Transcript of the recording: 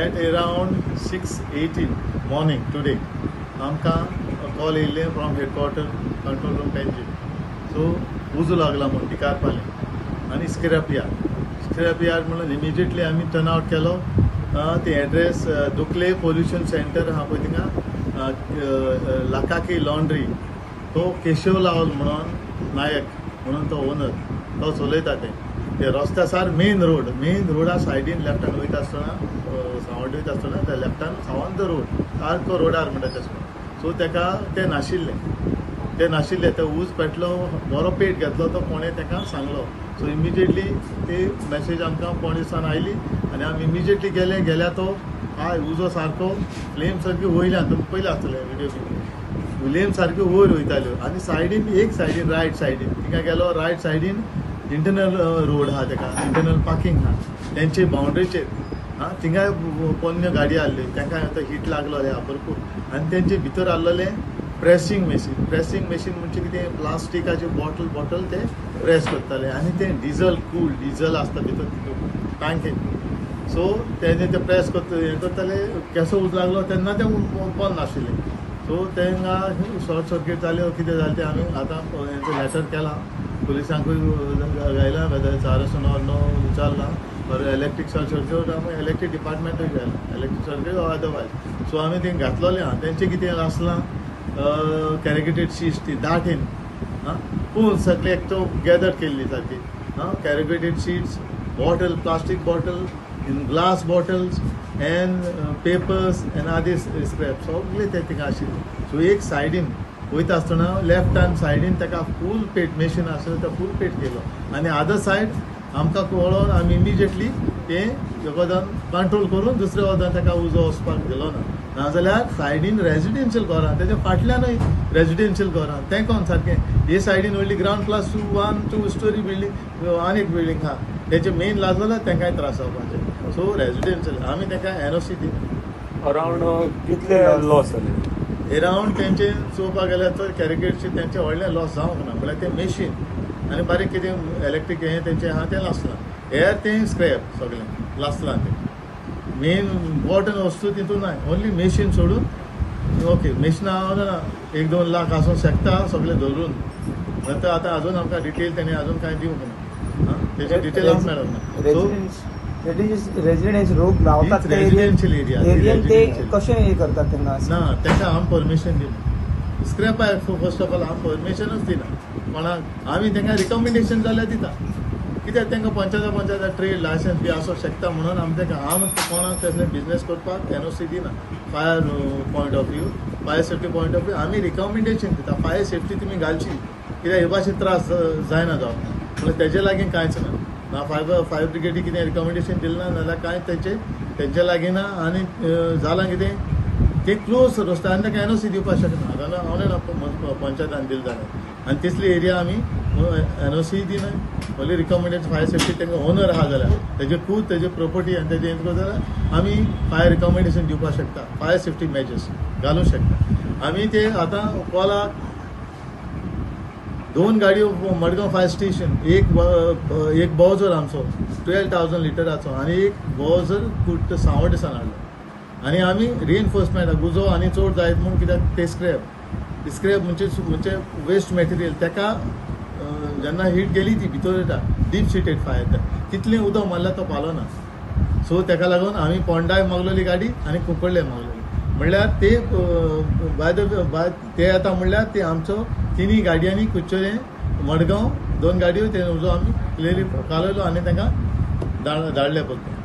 At around 6:18 morning today आमकां call येयल्ले from headquarter control room Panjim. So उजो लागला म्हूण टिकारपाले आनी स्क्रॅप यार्ड. स्क्रॅप यार्ड म्हणून इमिजिएटली आमी टर्न आवट केलो. ते एड्रेस दुकले पोल्युशन सेंटर आहा पळय थिंगा, लाकाकी लॉन्ड्री, तो केशव लावल म्हणून नायक म्हणून तो ओनर, तो चलयता. ते ते रस्त्या सार मेन रोड, मेन रोडा सायडीन लेफ्टान वयता आसतना, सांवड्डे वयता आसतना त्या लेफ्टान सावंत रोड सारको रोडार म्हणटा तशें. सो तेका ते नाशिल्ले, ते नाशिल्ले, ते ऊस पेटलो, बरो पेट घेतलो तो कोणें तेका सांगलो. सो इमिजिएटली ती मॅसेज आमकां पोणे दिसान आयली आनी आमी इमिजिएटली गेले. गेल्या तो हय उजो सारको फ्लेम सारकी वयल्यान, तुमी पयले आसतले विडियो बी, फ्लेम सारक्यो वयर वयताल्यो आनी सायडीन, एक सायडीन, रायट सायडीन थिंगा गेलो. रायट सायडीन इंटरनल रोड आहा, तेका इंटरनल पार्किंग आहा तेंचे बाउंड्रीचेर. आं, थिंगाय पोन्न्यो गाडी आहल्यो, तेंकां आतां हीट लागलो ह्या भरपूर. आनी तेंचे भितर आहलोलें प्रेसींग मॅशीन. प्रेसींग मॅशीन म्हणजे कितें, प्लास्टिकाचे बॉटल बॉटल ते प्रेस करताले आनी ते डिजल, कूल डिजल आसता भितर तितून टांकेन. सो तेजे ते प्रेस करता, हें करताले, केसो उजो लागलो तेन्ना तें बंद नाशिल्लें. सो तेंगा शॉर्ट सर्कीट जालें, कितें जालें तें आमी आतां हेंचो लेटर केलां, पुलिसांकूय घायलां, whether it's arson or no विचारलां, or electric short circuit आमी इलेक्ट्रीक डिपार्टमेंटूय घायलां, electric circuit or otherwise. So आमी तें घातलोलें आहा. तेंचें कितें आसलां, कॅरेगेटेड शीट्स ती दाटीन आं पूण सगळे एक तो गॅदर केल्ली सारकी. आं, corrugated sheets, bottle, plastic bottle, in glass bottles and papers and other scrap सगळे ते थिंगा आशिल्ले. सो एक सायडीन वयता आसतना लेफ्ट हँड सायडीन ताका फूल पेट मॅशीन आसलें, तो फूल पेट केलो आनी अदर सायड आमकां कळोन आमी इमिजिएटली तें वखदान कंट्रोल करून दुसऱ्या वखदान ताका उजो वचपाक दिलो ना. नाजाल्यार सायडीन रेजिडेन्शियल घरां, तेच्या फाटल्यानूय रेजिडेन्शियल घरां, तें कोण सारकें हे सायडीन व्हडली ground plus two one two storey building, आनी एक बिल्डींग आहा, तेचे मेन लागलो जाल्यार तांकांय त्रास जावपाचे. सो रेजिडेन्शियल आमी तांकां एनओसी दिना. अरावंड कितले लॉस जाले? एरावंड तेंचे चोवपाक गेल्यार तर कॅरिगेटचे तेंचे व्हडलें लॉस जावंक ना. म्हणल्यार तें मेशीन आनी बारीक कितें इलेक्ट्रीक हें तेंचें आहा तें लासलां, हेर तें स्क्रॅप सगळें लासलां. तें मेन इम्पॉर्टंट वस्तू तितून ना, ओन्ली मेशीन सोडून. ओके, मेशिनां ना एक दोन लाख आसूंक शकता सगळें धरून. नंतर आतां अजून आमकां डिटेल तेणी अजून कांय दिवंक ना. आं, तेजे डिटेल आमकां मेळोंक ना. सो रेजिडेन्स लोक रावतात ते रेजिडेन्शियल एरिया. एरियन ते कशें हे करतात तेंका? ना, ताका आमी परमिशन दिना. स्क्रॅप फर्स्ट ऑफ ऑल आमी परमिशनूच दिना कोणाक. आमी तांकां रिकमेंडेशन जाल्यार दिता, कित्याक तांकां पंचायता पंचायता ट्रेड लायसन्स बी आसूंक शकता म्हणून आमी तांकां, आमी कोणाक तसलें बिजनेस करपाक एनओसी दिना. Fire point of view, fire safety point of view आमी रिकमेंडेशन दिता, फायर सेफ्टी तुमी घालची, कित्याक हे भाशेन त्रास जायना जावप. म्हणल्यार तेजे लागीं कांयच ना, ना फायर फायर ब्रिगेडी कितें रिकमेंडेशन दिलें ना, नाजाल्यार कांय तेंचे तेंचे लागीं ना. आनी जालां कितें, ते क्लोज रस्तो आनी ताका एनओसी दिवपाक शकना. आतां हांव जाणा पंचायतान दिलें जाल्यार आनी तिसली एरिया आमी एनओसी दिना, only recommendation fire safety. तांकां ओनर आहा जाल्यार तेजे खूब तेजे प्रोपर्टी आनी तेजे हें जाल्यार आमी फायर रिकमेंडेशन दिवपाक शकता, फायर सेफ्टी मेजर्स घालूंक शकता आमी. ते आतां कॉलाक दोन गाडयो मडगांव फायर स्टेशन, एक एक बॉजर आमचो 12,000 लिटराचो आनी एक बॉजर कुट्ट सांवड्डेसान हाडलो. आनी आमी रिएनफोर्समेंट उजो आनी चड जायत म्हूण, कित्याक ते स्क्रॅप स्क्रॅप म्हणजे म्हणजे वेस्ट मटेरियल, ताका जेन्ना हीट गेली ती भितर येता, डीप सिटेड फायर येता, कितलें उदक मारल्यार तो पावलो ना. सो ताका लागून आमी पोंडाय मागलोली गाडी आनी कुंकळ्ळे मागलोली. म्हणल्यार ते बाय the बाय ते आतां म्हणल्यार ते आमचो तिनूय गाडयांनी कुच्चोरें मडगांव दोन गाडयो ते उजो आमी क्लियरली कालयलो आनी तांकां धाडले परतून.